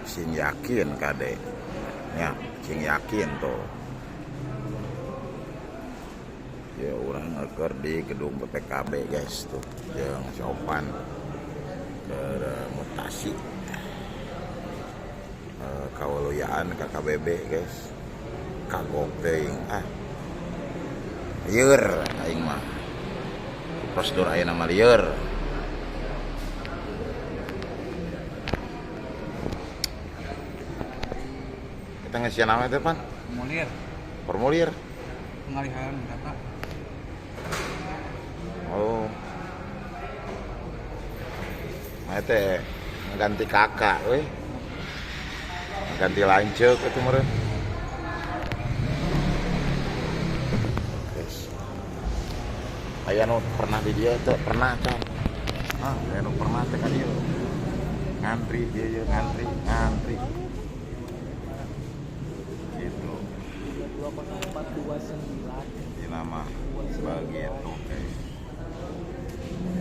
Sing yakin kade nya, sing yakin tuh. Ya, urang keur di gedung BPKB, guys, tuh jeung si Opan ke mutasi kawaluyaan KKBB, guys. Kagok teuing, ah, lieur aing mah. Prosedur ayeuna mah lieur. Kita ngesian nama itu pan? Formulir. Formulir. Pengalihan data. Oh. Nah, teh ganti kakak weh. Ganti lanceuk itu meureun. Guys. Aya nu pernah di dia teh, pernah can. Ah, aya nu pernah teh ka dieu. Ngantri dia ye, ngantri, ngantri. Gitu. 20429. Ini nama begitu, guys.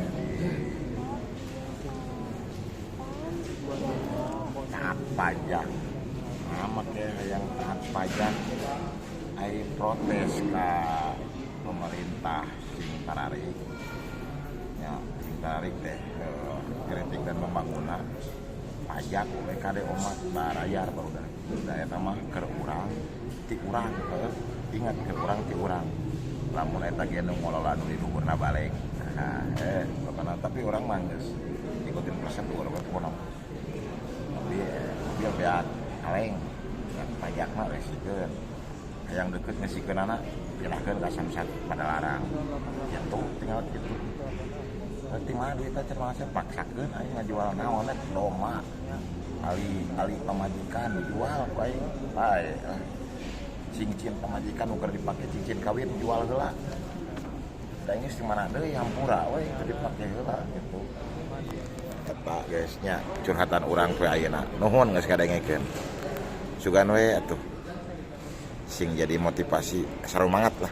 Jadi taat pajak amat ya, yang taat pajak ai protes ke pemerintah sing tararik ya, sing tararik teh kritik dan pembangunan pajak we kade omat barayar barudak da. Eta mah keur urang ti urang, ingat, keur urang ti urang. Lamun eta ge nu ngolola nu di luhurna balik, nah, pokona tapi urang mah geus ikutin prosedur we pokona. Mobil mobil beak kaleng yang pajak mah resikeun, yang deket ngesikeun anak pindahkeun ka Samsat Padalarang gitu, tinggal gitu. Penting mah duit teh cenah paksakeun aing ngajual naon rek doma ali ali pamajikan dijual ku aing bae lah. Cincin pamajikan nu keur dipake, cincin kawin, jual heula da geus di mana deui, hampura we teu dipake heula gitu. Eta, guys, nya curhatan urang poe ayeuna. Nuhun geus kadengekeun. Sugan we atuh sing jadi motivasi, sarumangat lah.